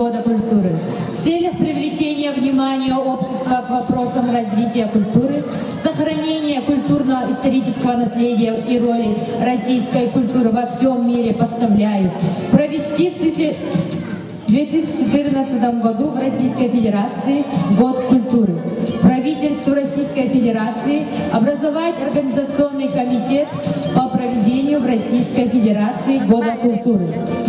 Года культуры. В целях привлечения внимания общества к вопросам развития культуры, сохранения культурно-исторического наследия и роли российской культуры во всем мире постановляю провести в 2014 году в Российской Федерации Год культуры. Правительству Российской Федерации образовать Организационный комитет по проведению в Российской Федерации Года культуры.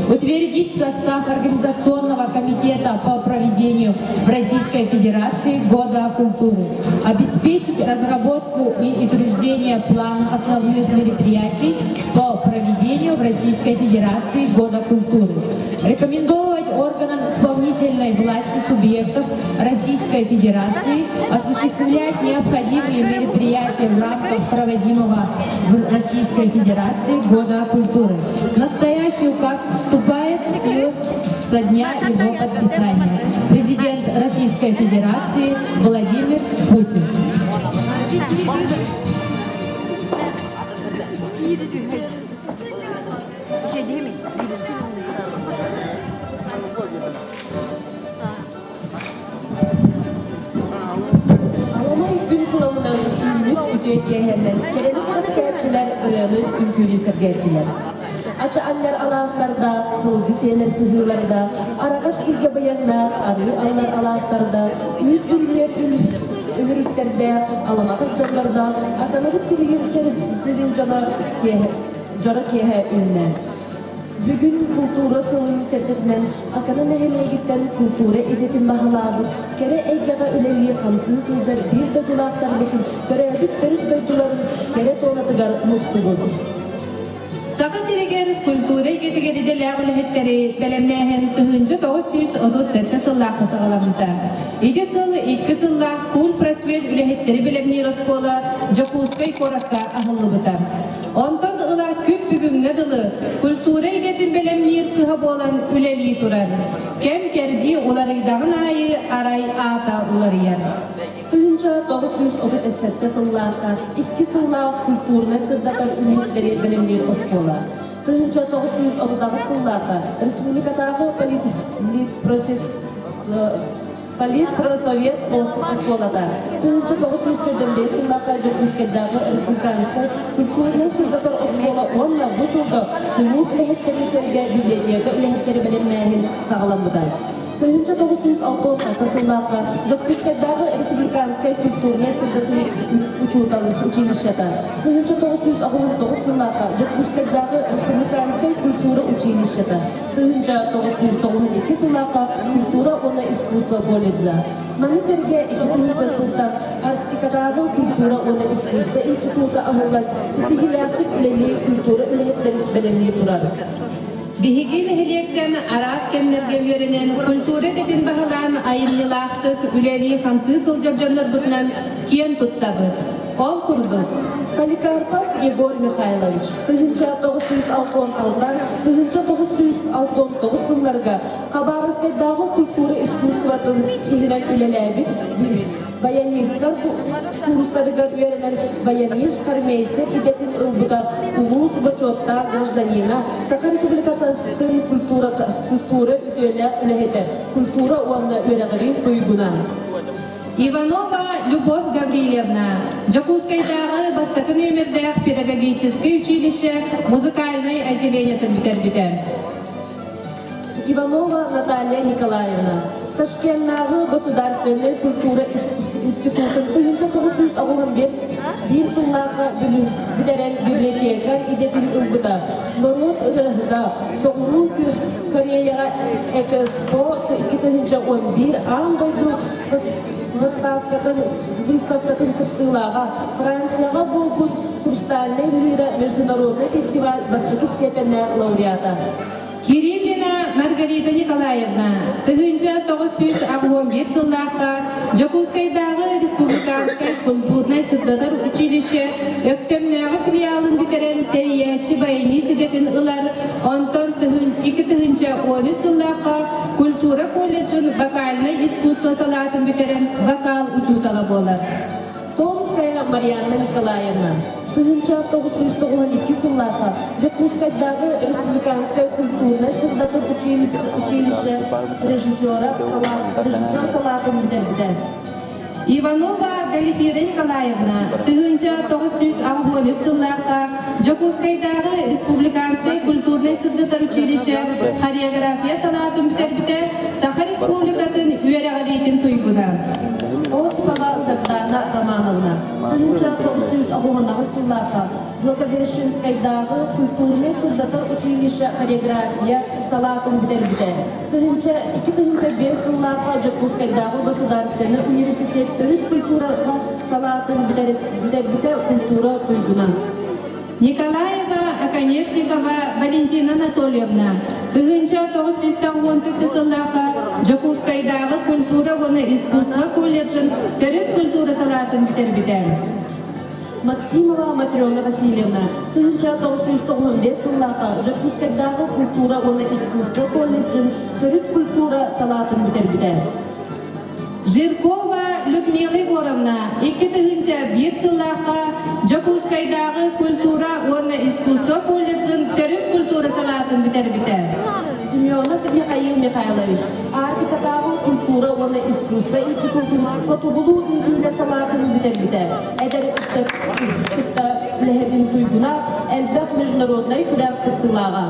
Утвердить состав Организационного комитета по проведению в Российской Федерации Года культуры. Обеспечить разработку и утверждение плана основных мероприятий по проведению в Российской Федерации Года культуры. Рекомендовать органам исполнительной власти субъектов Российской Федерации осуществлять необходимые мероприятия в рамках проводимого в Российской Федерации Года культуры. Настоящий указ вступает в силу со дня его подписания. Президент Российской Федерации Владимир Путин. Аламай күн сыламынан үүммүт үтүө киэһэннэн кэрэни кэрэхсээччилэр, ырыаны үҥкүүнү сэргээччилэр. Ача анньар алаастардаах, сылгы сиэнэр сыһыылардаах, араҕас илгэ быйаҥнаах, арыы аллар алаастардаах, үүт үрүҥүөр үмүрүктэрдээх, аламаҕай дьоннордоох, аталабыт силигин сирин дьоно дьоро киэһэ үүннэ. Бүгүн култуура сылын чэрчитинэн Акана нэһилиэгиттэн култуура идэтин баһылаабыт, кэрэ эйгэҕэ үлэлии хамсыы сылдьар биир дойдулаахтарбытын төрөөбүт төрүт дойдуларын кэрэ туонатыгар мустубут. Саха сиригэр культура эйгэтигэр идэлээх үлэһиттэри бэлэмнээһин 1937 сыллаахха саҕаламмыта. Ити сыл икки сыллаах кульпросвет үлэһиттэри бэлэмниир оскуола Дьокуускай куоракка аһыллыбыта. Онтон ыла күн бүгүҥҥэ дылы культура эйгэтин бэлэмниир кыһа буолан үлэлии турар. Кэм-кэрдии уларыйдаҕын аайы арай аата уларыйар. 1937 сыллаахха икки сыллаах культурнай сырдатар үлэһиттэри бэлэмниир оскуола. 1938 сыллаахха республикатааҕы политпроцесс Политпросовет оскуолата 1995 сыллаахха Дьокуускайдааҕы республиканскай культурнай сырдатар оскуола уонна бу сылга кулууп үлэһиттэрин сэргэ библиотека үлэһиттэрэ бэлэмнээһин саҕаламмыта. 1966 сыллаахха Дьокуускайдааҕы республиканскай культурнай сырдатыы учууталын училищета 1989 сыллаахха Дьокуускайдааҕы республиканскай культура училищета 1992 сыллаахха культура уонна искусство колледжа. Маны сэргэ 2000 сылтан Арктикатааҕы культура уонна искусство института аһыллан ситиһиилээхтик үлэлиир культура үлэһиттэрин бэлэмнии турар. Биһиги нэһилиэктэн араас кэмнэргэ үөрэнэн, культура идэтин баһылаан айымньылаахтык үлэлии-хамсыы сылдьар дьоннорбутунан киэн туттабыт. Ол курдук, Поликарпов Егор Михайлович 1966 1969 сылларга Хабаровскайдааҕы культура искусствотын иһинэн үлэлээбит баянистар курстарыгар үөрэнэн баянист хормейстер идэтин ылбыта улуус бочуоттаах гражданина Саха Республикатын культура үтүөлээх үлэһитэ культура уонна үөрэҕирии туйгуна Иванова Любовь Гаврильевна, Дьокуускайдааҕы бастакы нүөмэрдээх педагогическай училище музыкальнай отделениетын бүтэрбитэ. Иванова Наталья Николаевна, Ташкеннааҕы государственнай культура институтун 1995 биир сыллаахха бүтэрэн библиотекарь идэтин ылбыта. Норуот ырыаһыта, Соҕуруу Кореяҕа ЭКСПО 2011 аан дойду выставкатын кыттыылааҕа, Францияҕа буолбут «Хрустальная лира» международный фестиваль бастакы степеннээх лауреата. Кириллина Маргарита Николаевна 1981 сыллаахха Дьокуускайдааҕы республиканскай культурнай сырдатар училище Өктөмнөөҕү филиалын бүтэрэн тэрийээччи баянист идэтин ылар, онтон 2013 сыллаахха культура колледжын вокальнай искусство салаатын бүтэрэн вокал учуутала буолар. Томская Марианна Николаевна. 1992 сыллаахха Дьокуускайдааҕы республиканскай культурнай сырдатар училище режиссера режиссер салаатын бүтэрбитэ. Иванова Галифера Николаевна 1983 сыллаахха Дьокуускайдааҕы республиканскай культурнай сырдатар училище хореография салаатын бүтэрбитэ, Саха Республикатын үөрэҕириитин туйгуна. Осипова Сардана Романовна 1998 сыллаахха Благовещенскайдааҕы культурнай сырдатар училище хореография салаатын бүтэрбитэ. 2005 сыллаахха Дьокуускайдааҕы государственнай университет төрүт культураҕа салаатын бүтэрбитэ культура туйгуна. Николаева Оконешникова Валентина Анатольевна 1997 сыллаахха Дьокуускайдааҕы культура уонна искусство колледжын төрүт культура салаатын бүтэрбитэ. Максимова Матрена Васильевна 1995 сыллаахха Дьокуускайдааҕы культура уонна искусство колледжын төрүт культура салаатын бүтэрбитэ. Жиркова Людмила Егоровна 2001 сыллаахха Дьокуускайдааҕы культура уонна искусство колледжын төрүт культура салаатын бүтэрбитэ. Семенов Михаил Михайлович Арктикатааҕы культура уонна искусство институтун хотугулуу үҥкүүлэр салаатын бүтэрбитэ. Эдэр ыччат кытта үлэһитин туйгуна, элбэх международнай күрэх кыттыылааҕа.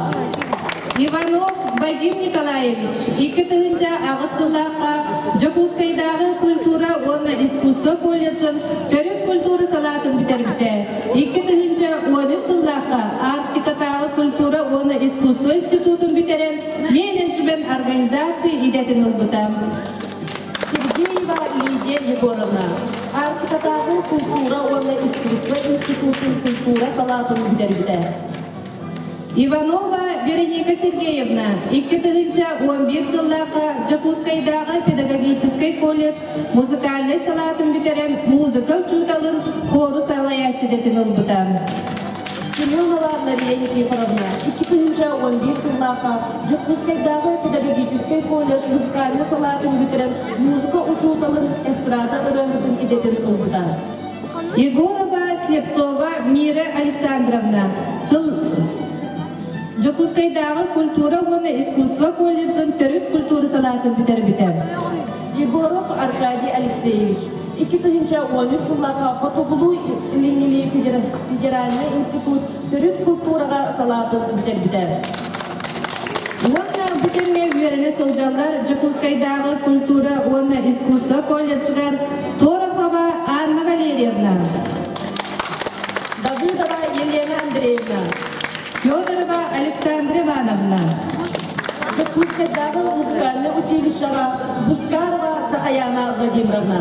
Иванов Вадим Николаевич 2008 сыллаахха Дьокуускайдааҕы культура уонна искусство колледжын төрүт культура салаатын бүтэрбитэ. 2013 сыллаахха Арктикатааҕы культура уонна искусство институтун бүтэрэн менеджмент организации идэтин ылбыта. Сергеева Лидия Егоровна Арктикатааҕы культура уонна искусство институтун культура салаатын бүтэрбитэ. Иванова Вероника Сергеевна 2011 сыллаахха Дьокуускайдааҕы педагогическай колледж музыкальнай салаатын бүтэрэн музыка учууталын хору салайааччы идэтин ылбыта. Семенова Мария Никифоровна 2011 сыллаахха Дьокуускайдааҕы педагогическай колледж музыкальнай салаатын бүтэрэн музыка учууталын эстрада ырыаһытын идэтин ылбыта. Егорова Слепцова Мира Александровна сыл Дьокуускайдааҕы культура уонна искусство колледжын төрүт культура салаатын бүтэрбитэ. Егоров Аркадий Алексеевич 2013 сыллаахха Хотугулуу Илиҥҥи федеральнай институт төрүт культураҕа салаатын бүтэрбитэ. Уонна бу кэмҥэ үөрэнэ сылдьаллар Дьокуускайдааҕы культура уонна искусство колледжыгар Торохова Анна Валерьевна, Давыдова Елена Андреевна, Федорова Александра Ивановна, Дьокуускайдааҕы музыкальнай училищеҕа Бускарова Сахаяна Владимировна.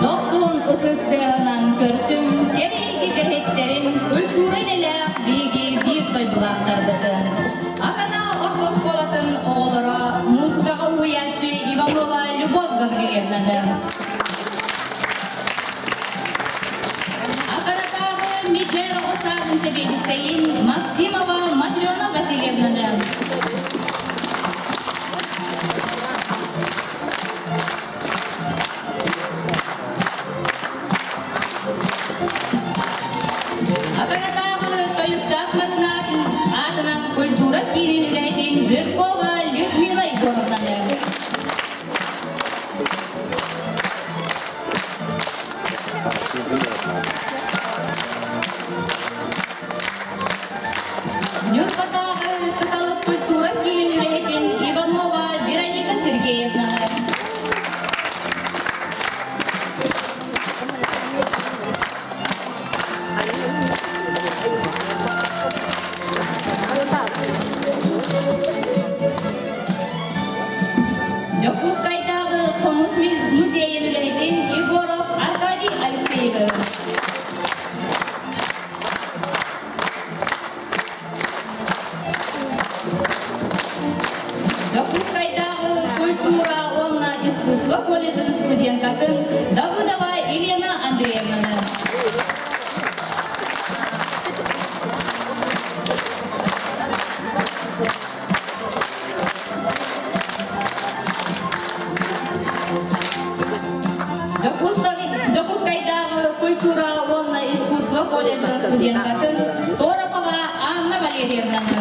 Дохсун ытыс тыаһынан көрсүҥ, кэриэйги кэһиттэрин, культура идэлээх биһиги биир дойдулаахтарбытын. Акана орто оскуолатын оҕолоро музыкаҕа уһуйааччы Иванова Любовь Гаврильевнаны. Аканатааҕы Мичээр оҕо саадын сэбиэдиссэйин Максимова Матрена Васильевнаны. Аканатааҕы тойуктаах массынаат аатынан культура киинин үлэһитин Жиркова Людмила Егоровнаны. Ньурбатааҕы Кыталык культура киинин үлэһитин Иванова Вероника Сергеевнаны. культура уонна искусство колледжын студенткатын Торохова Анна Валерьевнаны.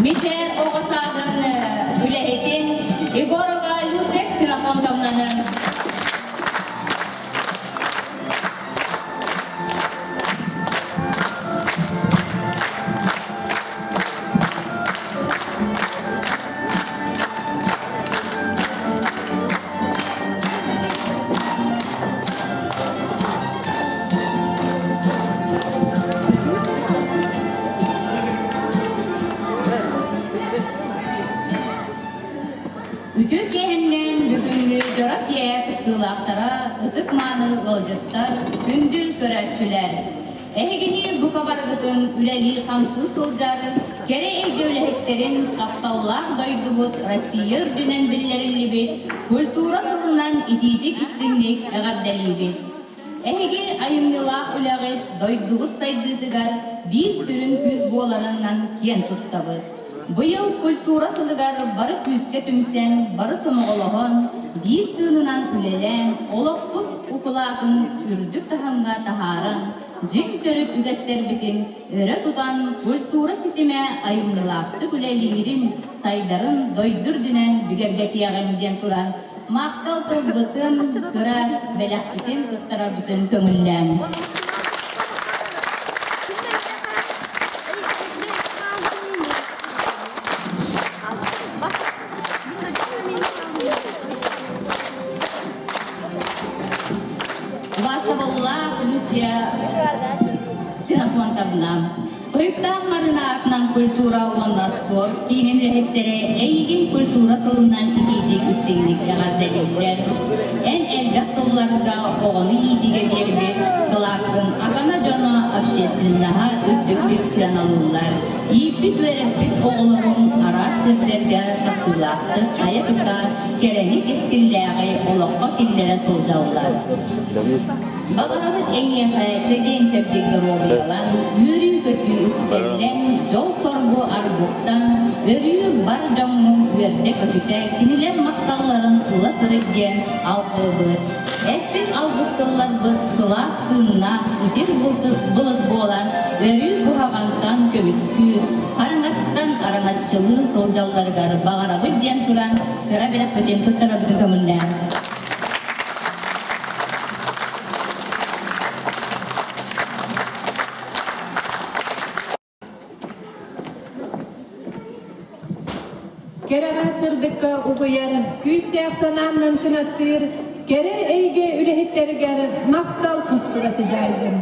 Митэр оҕо саадын үлэһитин Егорова Люция Ксенофонтовнаны. Үтүө киэһэннэн бүгүҥҥү дьоро киэһэ кыттыылаахтара, ытык-мааны ыалдьыттар, күндү көрөөччүлэр! Эһигини бука барыгытын үлэлии-хамсыы сылдьар кэрэ эйгэ үлэһиттэрин тапталлаах дойдубут Россия үрдүнэн биллэриллибит культура сылынан итиитик-истиҥник эҕэрдэлиибит! Эһиги айымньылаах үлэҕит дойдубут сайдыытыгар биир сүрүн күүс буоларынан киэн туттабыт. Быйыл культура сылыгар бары күүскэ түмсэн, бары сомоҕолоһон, биир тыынынан үлэлээн, олохпут укулаатын үрдүк таһымҥа таһааран, дьиҥ төрүт үгэстэрбитин өрө тутан, культура ситимэ айымньылаахтык үлэлиирин, сайдарын дойду үрдүнэн бигэргэтиэҕиҥ диэн туран, махтал тылбытын, кыра бэлэхпитин туттарарбытын көҥүллээҥ. Убаастабыллаах Люция Ксенофонтовна, Тойуктаах Марина аатынан культура уонна спорт киинин үлэһиттэрэ эйигин культура сылынан итиитик истиҥник эҕэрдэлииллэр. Эн элбэх сылларга оҕону иитиигэ биэрбит кылааккын Акана дьоно общественноһа үрдүктүк сыаналыыллар. Ииппит-үөрэппит оҕолоруҥ араас сирдэргэ тахсыылаахтык айа-тута, кэрэни кэскиллээҕи олоххо киллэрэ сылдьаллар. Баҕарабыт эйиэхэ чэгиэн-чэбдик доруобуйалан, үөрүү-көтүү үктэллэн, дьол-соргу аргыстан, өрүү бар дьоҥҥун үөрдэ-көтүтэ кинилэр махталларын ыла сырыт диэн алҕыыбыт. Эппит алгыс тылларбыт сылаас тыыннаах итир былыт буолан, өрүү куһаҕантан көмүскүү, хараҥаттан араҥаччылыы сылдьалларыгар баҕарабыт диэн туран, кыра бэлэхпитин туттарарбытын көҥүллээн. Кэрэҕэ сырдыкка угуйар, күүстээх санааннан кынаттыыр кэрэ эйгэ үлэһиттэригэр махтал кустуга сыдьаайдын.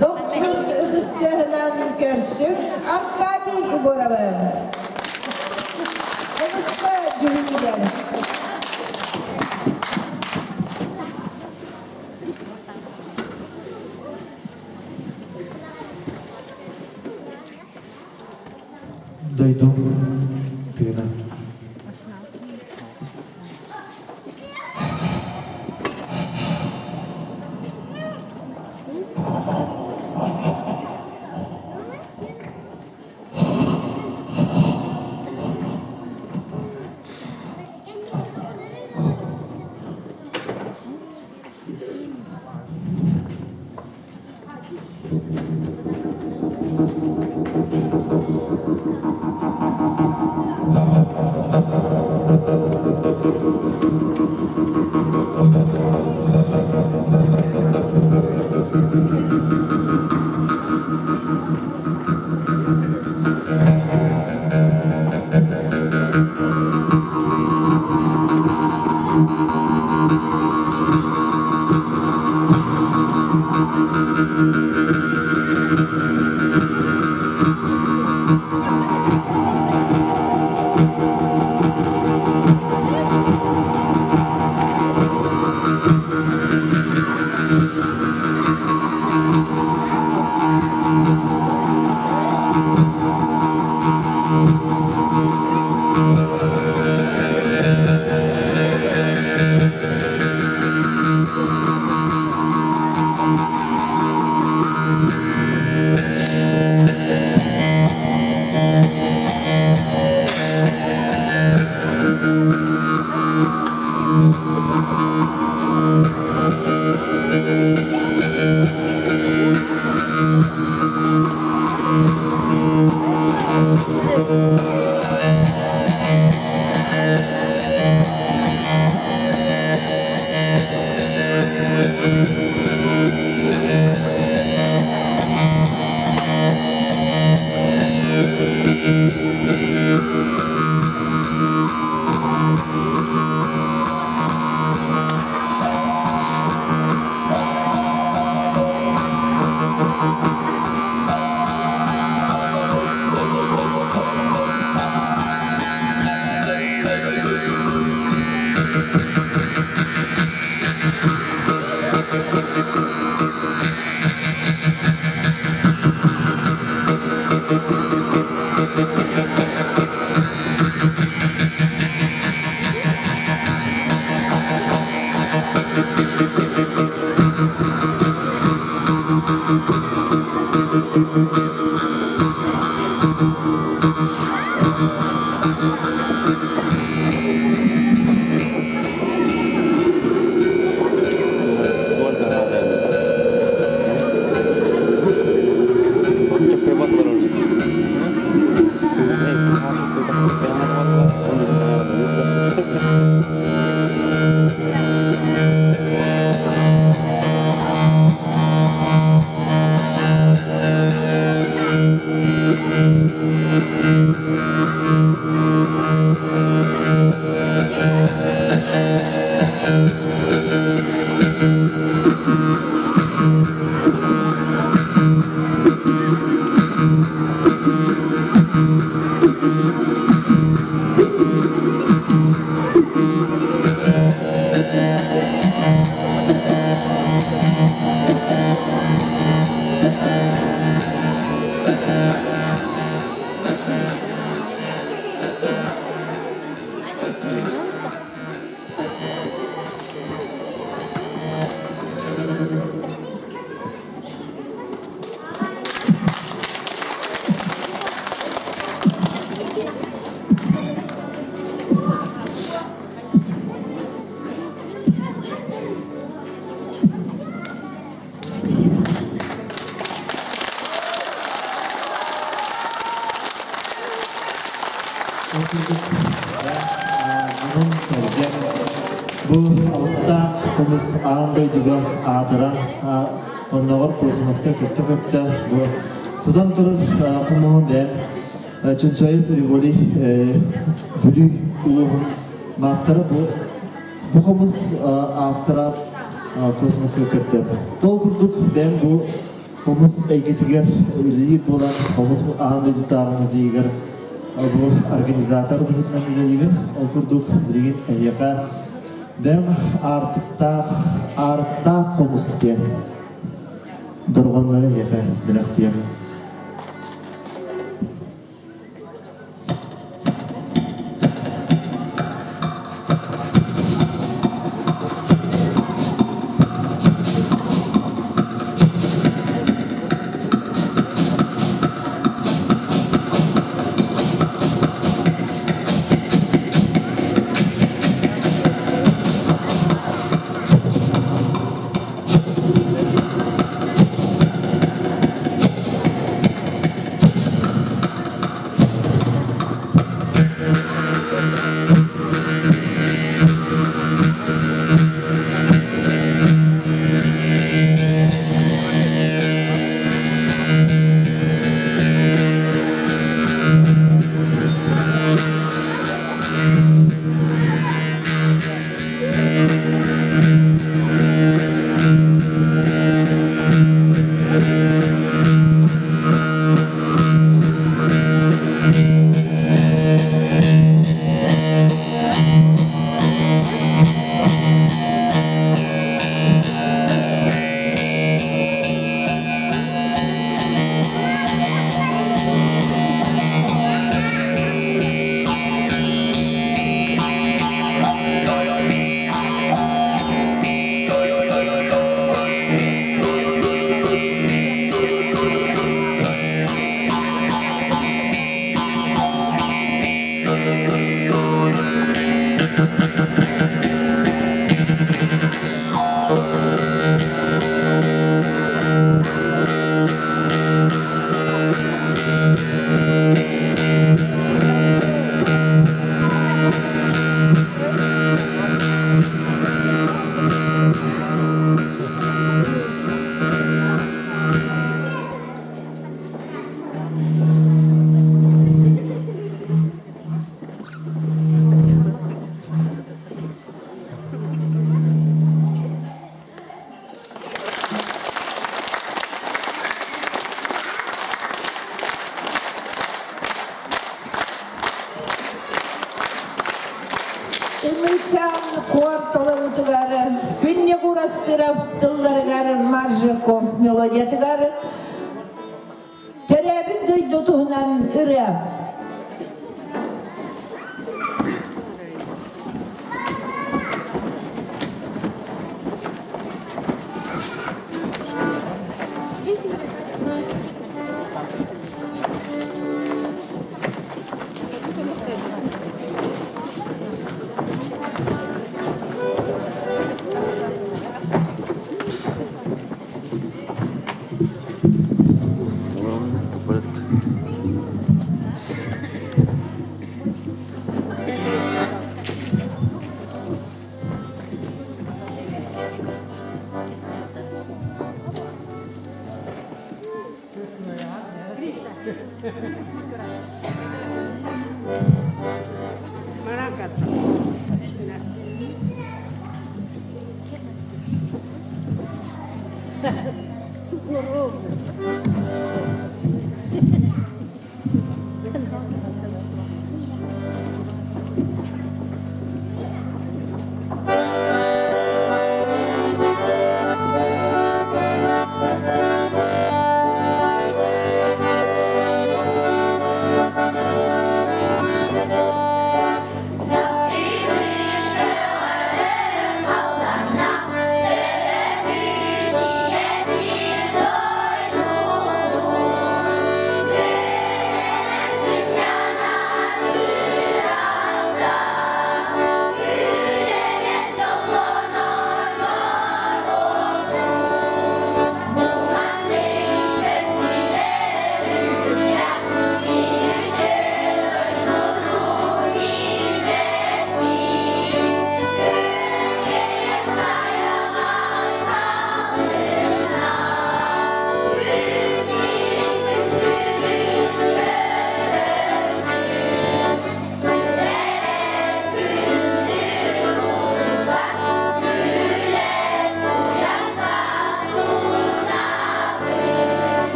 Дохсун ытыс тыаһынан көрсүҥ Аркадий Егоровы. Ытыска дьүһүйүгэр. Дойдум тыына. Бу алыптаах хомус аан дойдуга аатыран, оннооҕор космоска көттө-көттө бу тутан турар хомуһун бэйэм Чунчоев Револий Бүлүү улууһун маастара бу бу хомус автора космоска көттө. Ол курдук бэйэм бу хомус эйгэтигэр үлэлиир буолан хомус аан дойдутааҕы музейыгар бу организатор быһыытынан үлэлиибин. Ол курдук билигин эһиэхэ бэйэм аартыктаах аартаах хомус диэн дорҕооннору эһиэхэ бэлэхтиэм. Ымыычаан куорталабытыгар, Күннүк Урастырап тылларыгар Маржаков мелодиятыгар Төрөөбүт дойду туһунан ырыа.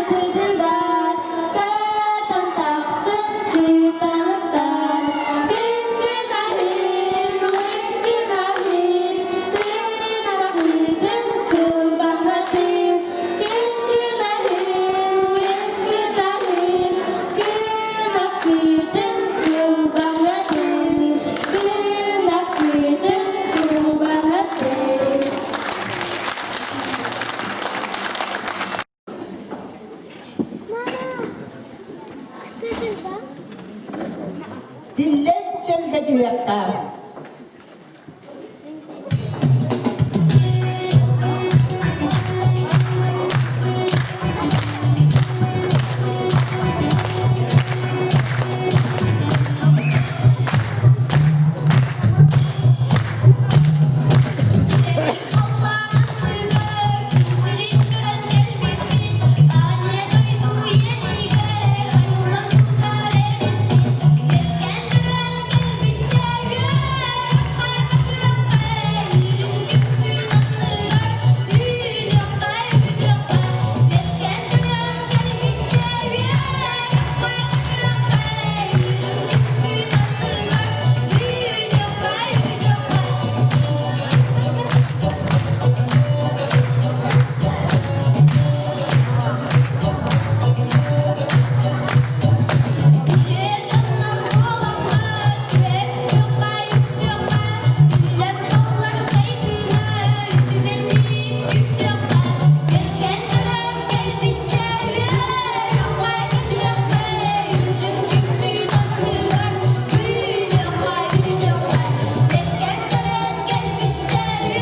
Аттыбытыгар көтөн тахсын кыталыктар. Күн күн аһын, күн күн аһын, күн акытын кылбаҥнатын. Күн күн аһын, күн күн аһын, күн акытын кылбаҥнатын. Күн акытын кылбаҥнатын. Тиллэн чөлгө түһүөххэ. Сирин көрөн кэлбиппит, Аня дойду ийэтигэр айыллан сылдьар эбиппит. Бэркэн көрөн кэлбиччэ үөр, хайа көтүөххэ, үүрүн күппүт анныгар үүнүөххэ, үүнүөххэ. Бэркэн көрөн кэлбиччэ үөр, хайа көтүөххэ, үүрүн күппүт анныгар үүнүөххэ, үүнүөххэ. Дьоннор буоламмыт, үөс-сүөххэ, үксүөххэ, биллэр буоллар сайдыыны үтүмэнник түсүөххэ, үөскээн төрөөн кэлбиччэ үөрүөххэ, көтүөххэ, үүтүн күппүт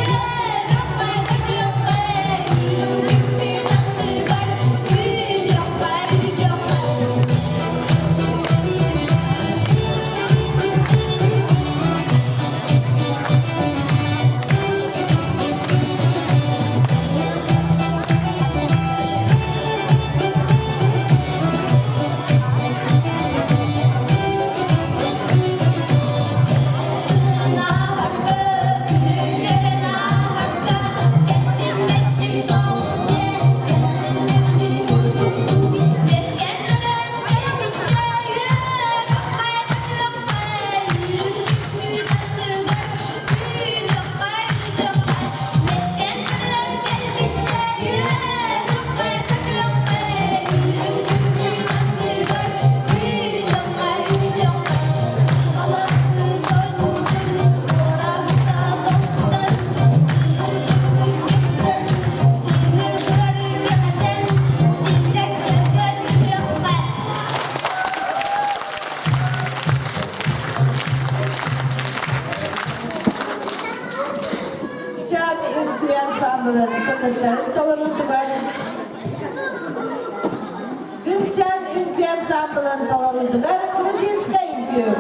анныгар үүнүөххэ, үүнүөххэ, үөскээн төрөөн кэлбиччэ үөрүөххэ, көтүөххэ, үүтүн күппүт анныгар үүнүөххэ, үүнүөххэ. Чаан үҥкүү ансаамбылын кыргыттарын толоруутугар Күнчээн үҥкүү ансаамбылын толоруутугар грузинскай үҥкүү.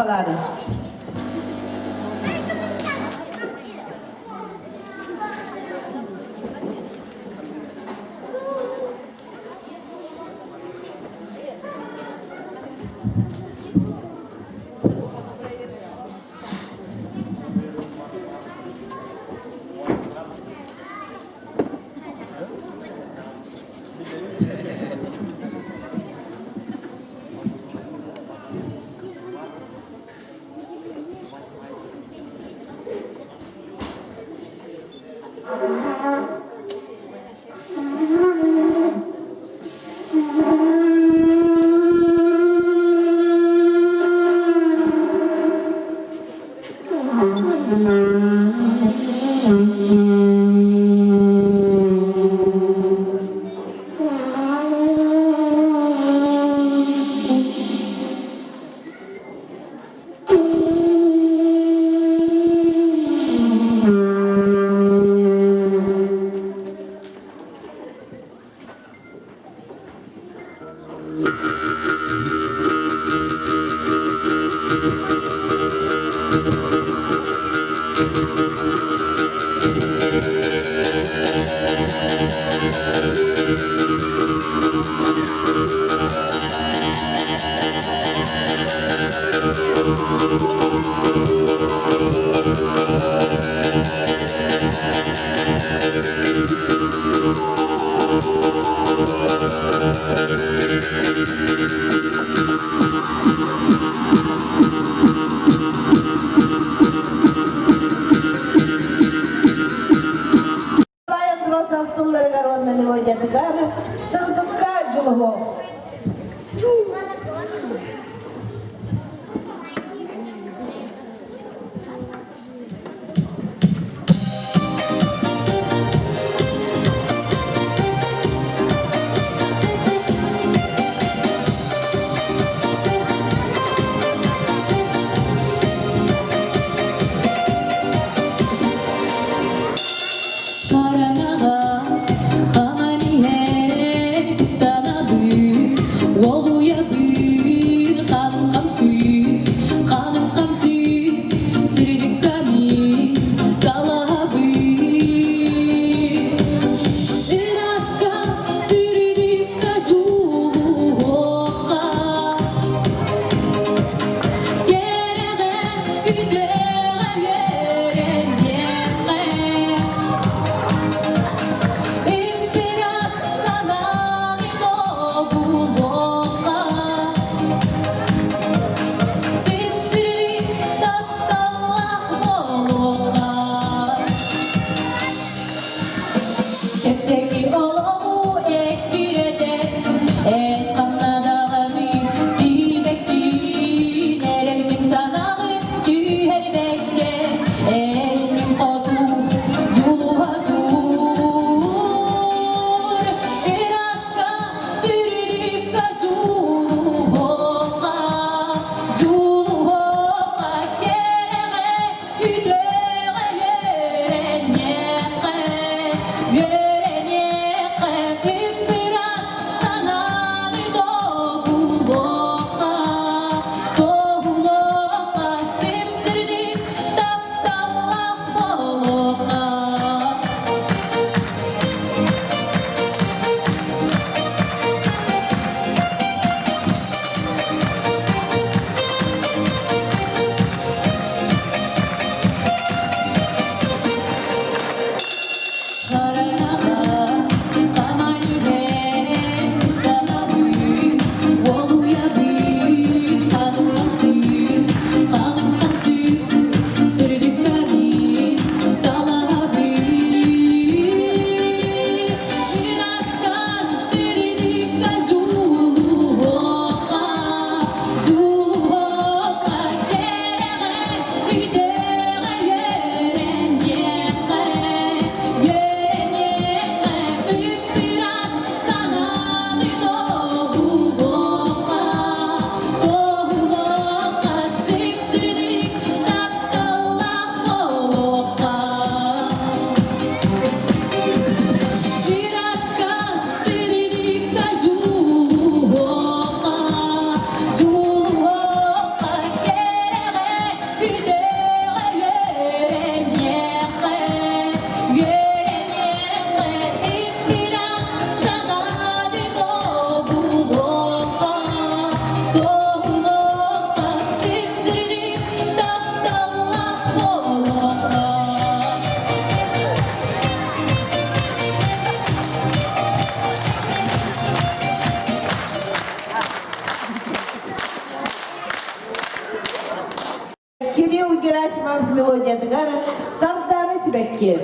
саҕалаары. Николай Андросов тылларыгар уонна мелодиятыгар сырдыкка дьулуһу. Хараҥаҕа хаҥан иһэр куттанабын, уолуйабын, ханым хамсыыр, ханым хамсыыр, сириликкамин талаһабын. Ыраска сириликка дьулуһуохха, кэрэҕэ үтүөҕэ үөрэниэххэ. Чэпчэки олоҕу эккирэтэн, эн ханна даҕаны тиийбэккин, эрэлгин санаҕын түһэрбэккэ, эрэлгин хоту дьулуһа тур. Ыраска сүрүлүккэ дьулуһуохха, дьулуһуохха кэрэҕэ, үтүөҕэ үөрэниэххэ, үөрэниэххэ. сибэкки.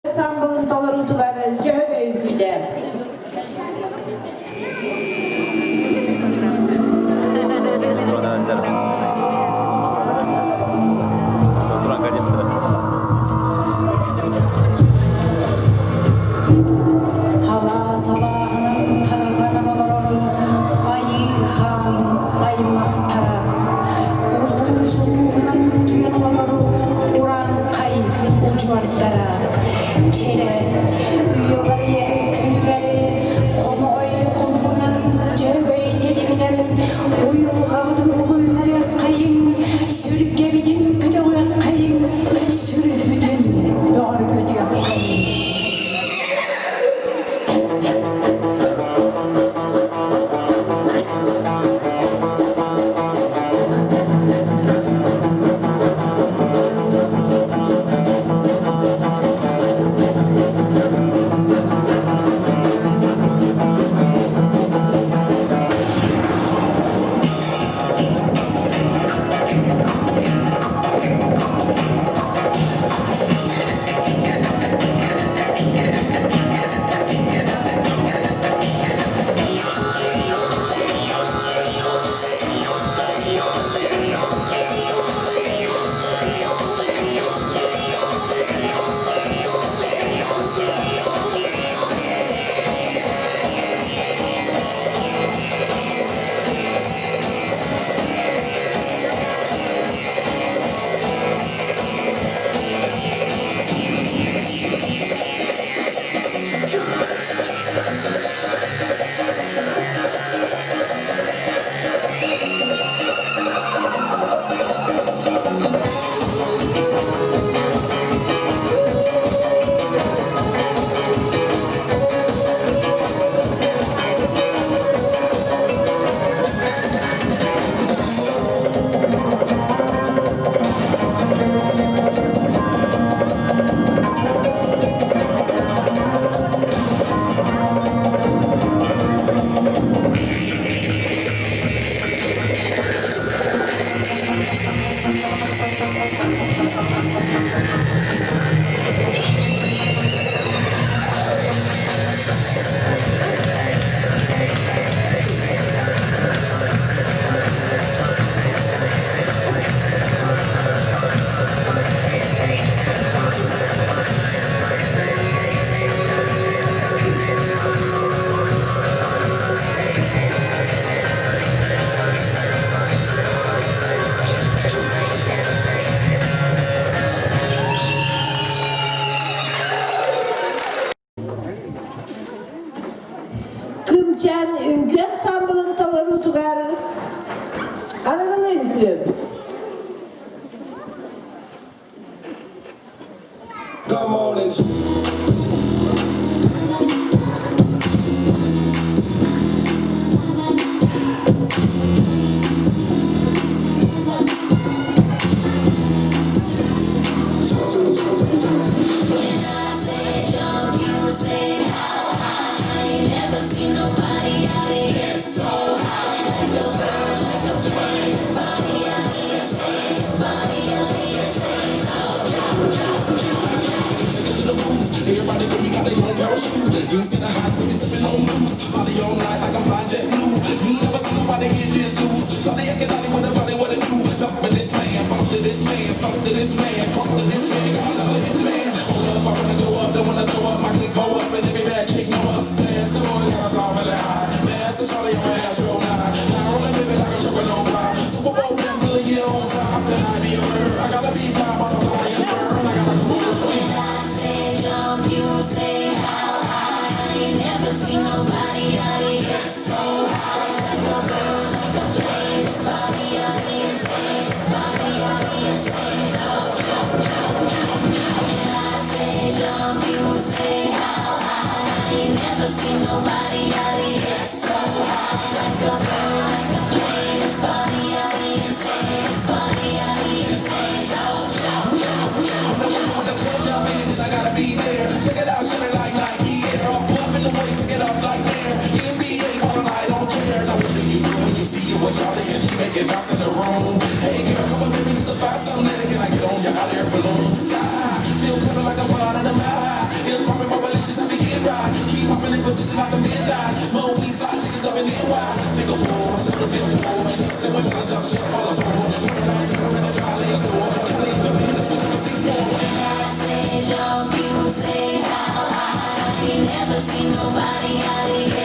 Ансаамбылын толоруутугар Дьөһөгөй үҥкүүтэ. Алаас алааһынан тарҕанан олорор Айыы Хаан аймахтара улуус улууһунан утуйан олорор урааҥхай удьуордара Чэрэ үйэҕэ күнүгэр хомоҕой хомугунан дьөһөгөй тилиминэн уйулҕабытын уһугуннарыаххайыҥ сүргэбитин көтөҕүөххэйиҥ сүрбүтүн бөҕөргөтүөххэйиҥ. Күнчээн үҥкүү ансаамбылын толоруутугар аныгылыы үҥкүү. Come on and Say jump, you say how high. Never seen nobody out here.